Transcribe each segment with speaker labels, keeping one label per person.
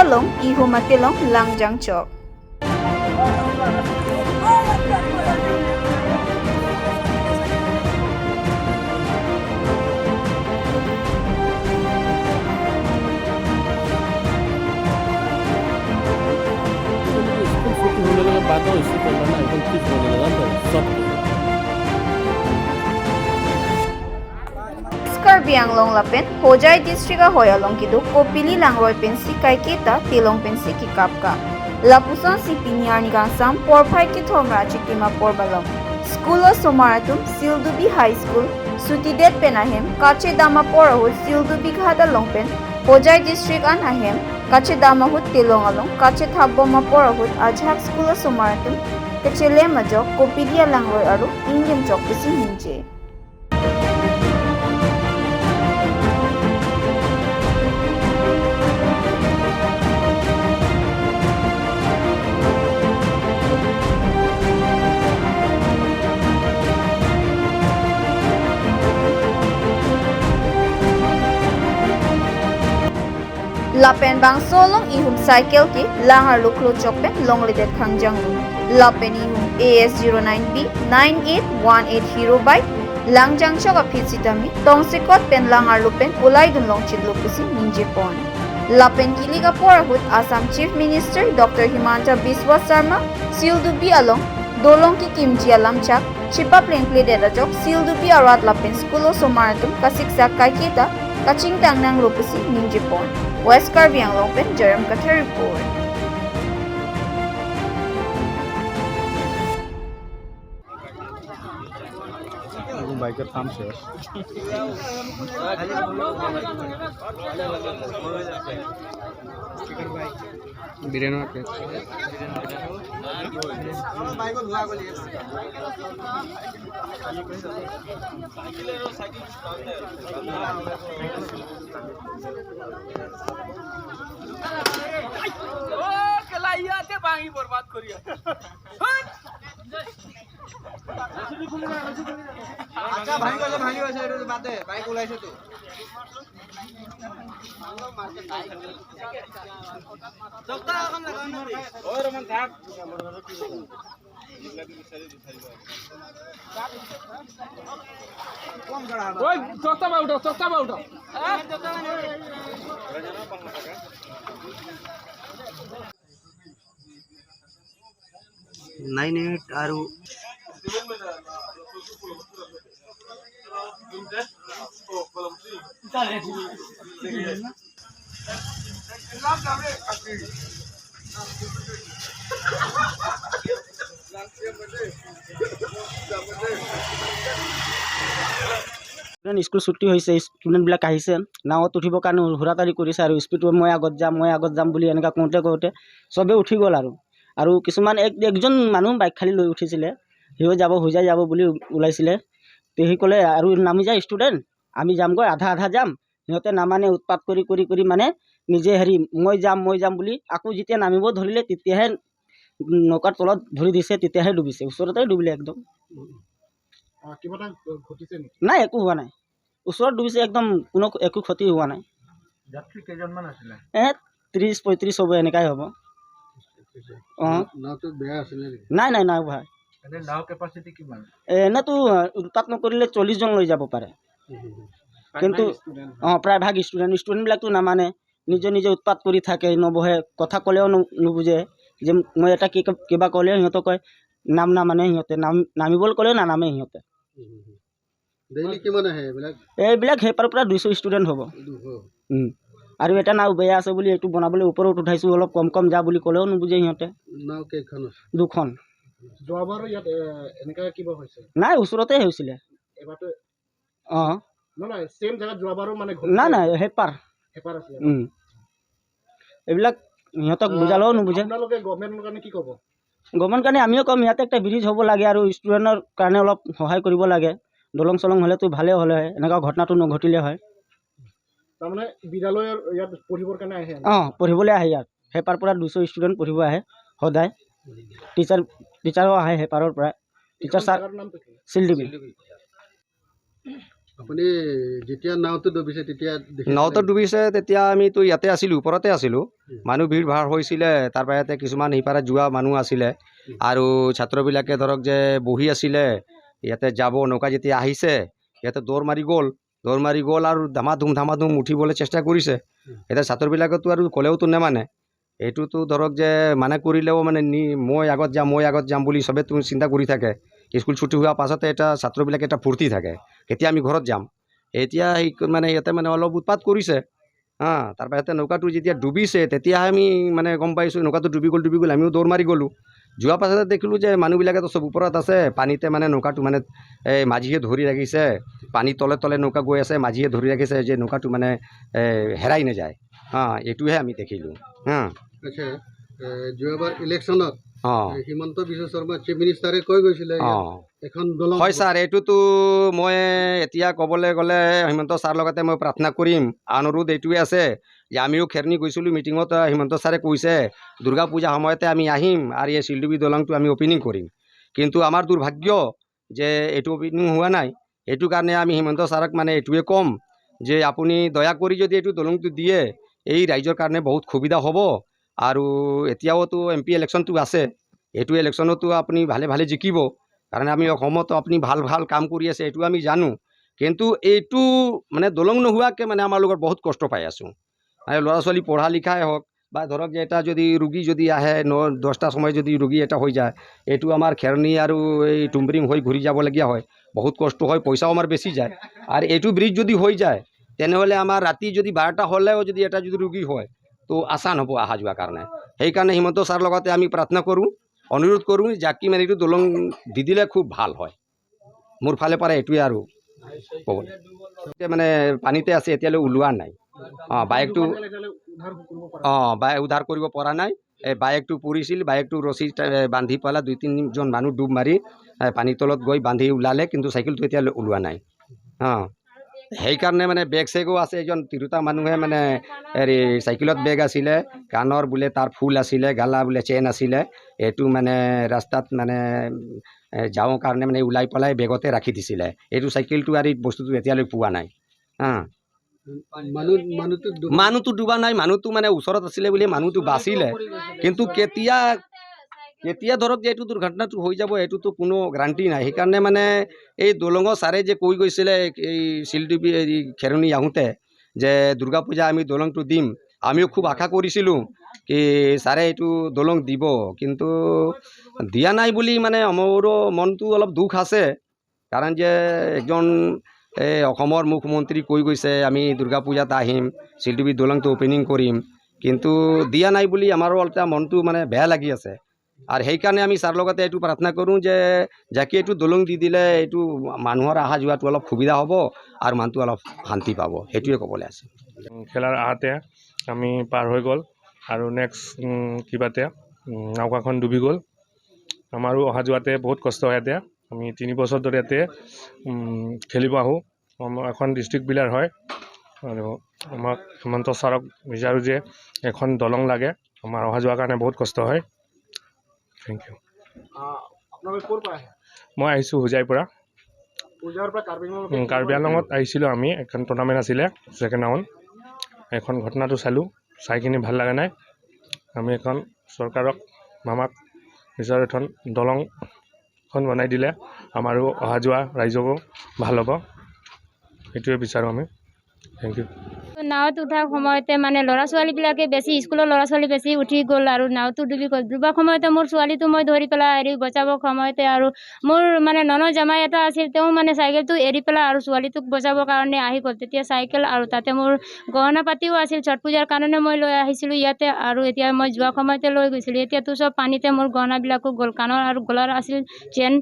Speaker 1: long ihu matilong Langjang Chok.
Speaker 2: School छुट्टी होने के बाद इससे पहले ना एकदम ठीक होने लगा था सब।
Speaker 1: Karbi Anglong lapen Hojai district a hoyalong kidu Kopili langroi pensi kai kita tilong pensi ki kapka lapusan si piniar ni gangsam porphai ki thomra chitima porbalong school o somaratum Sildubi High School sutidet penahem kache dama porahut Sildubi ghada longpen Hojai district an ahem kache dama hut tilong along kache thabbo ma porahut ajhak school o somaratum kachele majok Kopili langroi aru ingem chok pisi hinje. Lapen bang solong ihum cycle ki langar luklo chokpen longlidet khangjanglu. Lapen ihum AS09B 9818 Hero bike langjang chok aphitsitami tongsikot pen langar lupen ulai dun longchit lupisi ninjepon. Lapen kiliga porahut Assam Chief Minister Dr. Himanta Biswa Sarma Sildubi along dolong ki kimji alam chak chipa plengple deda chok Sildubi arat lapen skulo somaratum kasiksa kaikita kaching tangnang lupisi ninjepon. West Karbi Anglong pen Jaram Katha report.
Speaker 3: বাইকের থাম শেষ। বিরিয়ানি
Speaker 4: বরবাদ করিয়া। আচ্ছা ভাঙি গেছে, ভাঙি গেছে, এটা বাদ দে, বাইক ওলাইছে তো।
Speaker 2: ওই চস্তা বা উঠো, চস্তা বা উঠো।
Speaker 5: 98 আৰু
Speaker 6: স্কুল ছুটি হৈছে, ষ্টুডেণ্টবিলাক আহিছে, নাৱত উঠিবৰ কাৰণে হুৰাতাৰি কৰিছে আৰু স্পীড মই আগত যাম, মই আগত যাম বুলি এনেকুৱা কওঁতে কওঁতে চবেই উঠি গ'ল। আৰু আৰু কিছুমান একজন মানুহ বাইক খালী লৈ উঠিছিলে, সিও যাব হোজাই যাব বুলি ওলাইছিলে। তো সি ক'লে আৰু নামি যায় ষ্টুডেণ্ট, আমি যামগৈ, আধা আধা যাম। সিহঁতে নামানে, উৎপাত কৰি কৰি কৰি মানে নিজে হেৰি মই যাম মই যাম বুলি আকৌ যেতিয়া নামিব ধৰিলে তেতিয়াহে নৌকাৰ তলত ধৰি দিছে, তেতিয়াহে ডুবিছে, ওচৰতে ডুবিলে একদম। নাই, একো হোৱা নাই, ওচৰত ডুবিছে একদম, কোনো একো ক্ষতি হোৱা নাই।
Speaker 3: যাত্ৰী কেইজনমান আছিলে?
Speaker 6: 30-35 হ'ব, এনেকাই হ'ব। অঁ, নাই নাই নাই ভাই। এনেতো উৎপাত নকৰিলে 40 জন লৈ যাব পাৰে, কিন্তু অঁ প্ৰায়ভাগ ষ্টুডেণ্টবিলাকতো নামানে, নিজে নিজে উৎপাত কৰি থাকে, নবহে, কথা ক'লেও নুবুজে। যে মই এটা কি কিবা ক'লেও সিহঁতে কয় নাম নামানে, সিহঁতে নামিবলৈ ক'লেও নানামে সিহঁতে। এইবিলাক সেইপাৰৰ পৰা 200 ষ্টুডেণ্ট হ'ব। আৰু এটা নাও বেয়া আছে বুলি এইটো বনাবলৈ ওপৰত উঠাইছোঁ, অলপ কম কম যা বুলি ক'লেও নুবুজে সিহঁতে। দুখন। নাই, ওচৰতে হৈছিলে। অঁ, নাই নাই, সেইপাৰ। এইবিলাক সিহঁতক বুজালেও নুবুজে। গভৰ্ণমেণ্ট কাৰণে আমিও ক'ম ইয়াতে একটা ব্ৰিজ হ'ব লাগে আৰু ষ্টুডেণ্টৰ কাৰণে অলপ সহায় কৰিব লাগে। দলং চলং হ'লেতো ভালেই হ'লে হয়, এনেকুৱা ঘটনাটো নঘটিলে হয়। অঁ, পঢ়িবলৈ আহে ইয়াত, সেইপাৰ পৰা 200 ষ্টুডেণ্ট পঢ়িব আহে সদায়। টিচাৰো আহে সেইপাৰৰ পৰা, টিচাৰ ছাৰ চিলডুবি।
Speaker 3: আপুনি যেতিয়া নাওটো ডুবিছে তেতিয়া
Speaker 5: নাওটো ডুবিছে তেতিয়া আমিতো ইয়াতে আছিলোঁ, ওপৰতে আছিলোঁ। মানুহ ভিৰ ভাৰ হৈছিলে, তাৰপৰা ইয়াতে কিছুমান সিপাৰে যোৱা মানুহ আছিলে আৰু ছাত্ৰবিলাকে ধৰক যে বহি আছিলে ইয়াতে যাব। নৌকা যেতিয়া আহিছে ইয়াতে দৌৰ মাৰি গ'ল, দৌৰ মাৰি গ'ল আৰু ধামাধুম ধামাধুম উঠিবলৈ চেষ্টা কৰিছে। এতিয়া ছাত্ৰবিলাকেতো আৰু ক'লেওতো নেমানে। এইটোতো ধৰক যে মানা কৰিলেও মানে নি মই আগত যাম, মই আগত যাম বুলি চবেই তুমি চিন্তা কৰি থাকে। স্কুল ছুটি হোৱাৰ পাছতে এটা ছাত্ৰবিলাকে এটা ফূৰ্তি থাকে, কেতিয়া আমি ঘৰত যাম। এতিয়া সেই মানে ইয়াতে মানে অলপ উৎপাত কৰিছে। হা, তাৰপৰা ইয়াতে নৌকাটো যেতিয়া ডুবিছে তেতিয়াহে আমি মানে গম পাইছোঁ নৌকাটো ডুবি গ'ল, ডুবি গ'ল। আমিও দৌৰ মাৰি গ'লোঁ। যোৱাৰ পাছতে দেখিলোঁ যে মানুহবিলাকেতো চব ওপৰত আছে, পানীতে মানে নৌকাটো মানে এই মাঝিয়ে ধৰি ৰাখিছে। পানী তলে তলে নৌকা গৈ আছে, মাঝিয়ে ধৰি ৰাখিছে যে নৌকাটো মানে হেৰাই নাযায়। হা, এইটোহে আমি দেখিলোঁ। হা,
Speaker 3: আচ্ছা, যোৱাবাৰ ইলেকশ্যনত
Speaker 5: অঁ
Speaker 3: হিমন্ত বিশ্ব শৰ্মা চিফ মিনিষ্টাৰে কৈ গৈছিলে এখন দলং।
Speaker 5: হয় ছাৰ, এইটোতো মই এতিয়া ক'বলৈ গ'লে হিমন্ত ছাৰ লগতে মই প্ৰাৰ্থনা কৰিম। অনুৰোধ এইটোৱে আছে যে আমিও খেৰণি গৈছিলোঁ মিটিঙত, হিমন্ত ছাৰে কৈছে দুৰ্গা পূজা সময়তে আমি আহিম আৰু এই শিলডুবি দলংটো আমি অ'পেনিং কৰিম। কিন্তু আমাৰ দুৰ্ভাগ্য যে এইটো অ'পেনিং হোৱা নাই। এইটো কাৰণে আমি হিমন্ত ছাৰক মানে এইটোৱে ক'ম যে আপুনি দয়া কৰি যদি এইটো দলংটো দিয়ে, এই ৰাইজৰ কাৰণে বহুত সুবিধা হ'ব। আৰু এতিয়াওতো এম পি ইলেকশ্যনটো আছে, এইটো ইলেকশ্যনতো আপুনি ভালে ভালে জিকিব, কাৰণ আমি অসমতো আপুনি ভাল ভাল কাম কৰি আছে এইটো আমি জানো। কিন্তু এইটো মানে দলং নোহোৱাকৈ মানে আমাৰ লগত বহুত কষ্ট পাই আছোঁ। মানে ল'ৰা ছোৱালী পঢ়া লিখাই হওক বা ধৰক যে এটা যদি ৰোগী যদি আহে, 9-10টা সময় যদি ৰোগী এটা হৈ যায়, এইটো আমাৰ খেৰণি আৰু এই টুমৰিং হৈ ঘূৰি যাবলগীয়া হয়, বহুত কষ্ট হয়, পইচাও আমাৰ বেছি যায়। আৰু এইটো ব্ৰিজ যদি হৈ যায় তেনেহ'লে আমাৰ ৰাতি যদি 12টা হ'লেও যদি এটা যদি ৰোগী হয় তো আচান হ'ব অহা যোৱাৰ কাৰণে। সেইকাৰণে হিমন্ত ছাৰ লগতে আমি প্ৰাৰ্থনা কৰোঁ, অনুৰোধ কৰোঁ যাকি মানে এইটো দলং দি দিলে খুব ভাল হয়। মোৰ ফালে পৰা এইটোৱে আৰু ক'ব। মানে পানীতে আছে, এতিয়ালৈ ওলোৱা নাই। অঁ, বাইকটো অঁ বাইক উদ্ধাৰ কৰিব পৰা নাই। এই বাইকটো পৰিছিল, বাইকটো ৰছী বান্ধি পেলাই 2-3জন মানুহ ডুব মাৰি পানীৰ তলত গৈ বান্ধি ওলালে, কিন্তু চাইকেলটো এতিয়ালৈ ওলোৱা নাই। অঁ, সেইকাৰণে মানে বেগ চেগো আছে। এজন তিৰোতা মানুহে মানে হেৰি চাইকেলত বেগ আছিলে, কাণৰ বোলে তাৰ ফুল আছিলে, গালা বোলে চেইন আছিলে, এইটো মানে ৰাস্তাত মানে যাওঁ কাৰণে মানে ওলাই পেলাই বেগতে ৰাখি দিছিলে। এইটো চাইকেলটো আৰু এই বস্তুটো এতিয়ালৈ পোৱা নাই। হা, মানুহটো ডুবা নাই, মানুহটো মানে ওচৰত আছিলে বুলি মানুহটো বাচিলে। কিন্তু কেতিয়া কেতিয়া ধৰক যে এইটো দুৰ্ঘটনাটো হৈ যাব এইটোতো কোনো গ্ৰাণ্টি নাই। সেইকাৰণে মানে এই দলঙৰ ছাৰে যে কৈ গৈছিলে এই শিলডুবি এই খেৰণি আহোঁতে যে দুৰ্গা পূজা আমি দলংটো দিম, আমিও খুব আশা কৰিছিলোঁ কি ছাৰে এইটো দলং দিব, কিন্তু দিয়া নাই বুলি মানে আমাৰো মনটো অলপ দুখ আছে। কাৰণ যে একজন এই অসমৰ মুখ্যমন্ত্ৰী কৈ গৈছে আমি দুৰ্গা পূজাত আহিম, শিলডুবি দলংটো অ'পেনিং কৰিম, কিন্তু দিয়া নাই বুলি আমাৰো অলপ মনটো মানে বেয়া লাগি আছে। আৰু সেইকাৰণে আমি ছাৰ লগতে এইটো প্ৰাৰ্থনা কৰোঁ যে যাকে এইটো দলং দি দিলে এইটো মানুহৰ অহা যোৱাটো অলপ সুবিধা হ'ব আৰু মানুহটো অলপ শান্তি পাব, সেইটোৱে ক'বলৈ আছে।
Speaker 7: খেলাৰ আহাতে আমি পাৰ হৈ গ'ল আৰু নেক্সট কিবাতে নৌকাখন ডুবি গ'ল। আমাৰো অহা যোৱাতে বহুত কষ্ট হয়। ইয়াতে আমি 3 বছৰ ধৰি ইয়াতে খেলিব আহোঁ। এখন ডিষ্ট্ৰিক্ট বিলাৰ হয় আৰু আমাক হিমন্ত ছাৰক বিচাৰোঁ যে এখন দলং লাগে, আমাৰ অহা যোৱাৰ কাৰণে বহুত কষ্ট হয়। Thank you. মই আহিছোঁ হোজাইৰ পৰা, কাৰ্বি আংলঙত আহিছিলোঁ আমি। এখন টুৰ্ণামেণ্ট আছিলে ছেকেণ্ড ৰাউণ্ড, এখন ঘটনাটো চালোঁ, চাই কিনি ভাল লগা নাই। আমি এখন চৰকাৰক মামাক বিচাৰোঁ এখন দলংখন বনাই দিলে আমাৰো অহা যোৱা ৰাইজকো ভাল হ'ব, সেইটোৱে বিচাৰোঁ আমি। Thank you.
Speaker 8: নাৱত উঠাৰ সময়তে মানে ল'ৰা ছোৱালীবিলাকে বেছি, স্কুলৰ ল'ৰা ছোৱালী বেছি উঠি গ'ল আৰু নাৱটো ডুবি গ'ল। ডুবা সময়তে মোৰ ছোৱালীটো মই ধৰি পেলাই হেৰি বচাব সময়তে আৰু মোৰ মানে ননদ জামাই এটা আছিল, তেওঁ মানে চাইকেলটো এৰি পেলাই আৰু ছোৱালীটোক বচাবৰ কাৰণে আহি গ'ল। তেতিয়া চাইকেল আৰু তাতে মোৰ গহনা পাতিও আছিল, ছট পূজাৰ কাৰণে মই লৈ আহিছিলোঁ ইয়াতে আৰু এতিয়া মই যোৱা সময়তে লৈ গৈছিলোঁ। এতিয়াতো চব পানীতে মোৰ গহনাবিলাকো গ'ল, কাণৰ আৰু গলাৰ আছিল চেইন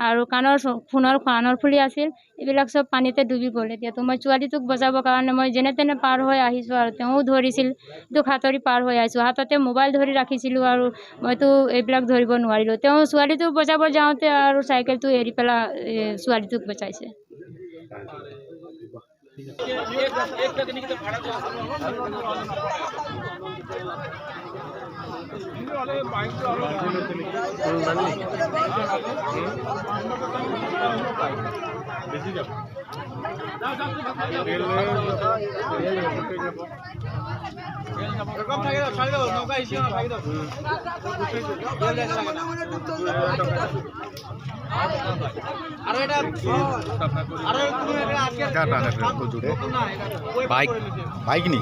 Speaker 8: আৰু কাণৰ সোণৰ কাণৰ ফুলি আছিল, এইবিলাক চব পানীতে ডুবি গ'ল। এতিয়াতো মই ছোৱালীটোক বচাবৰ কাৰণে মই যেনে তেনে পাৰ হৈ আহিছোঁ আৰু তেওঁও ধৰিছিল, কিন্তু সাঁতুৰি পাৰ হৈ আহিছোঁ। হাততে মোবাইল ধৰি ৰাখিছিলোঁ আৰু মইতো এইবিলাক ধৰিব নোৱাৰিলোঁ। তেওঁ ছোৱালীটোক বচাব যাওঁতে আৰু চাইকেলটো এৰি পেলাই ছোৱালীটোক বচাইছে।
Speaker 9: বাইক বাইক নি।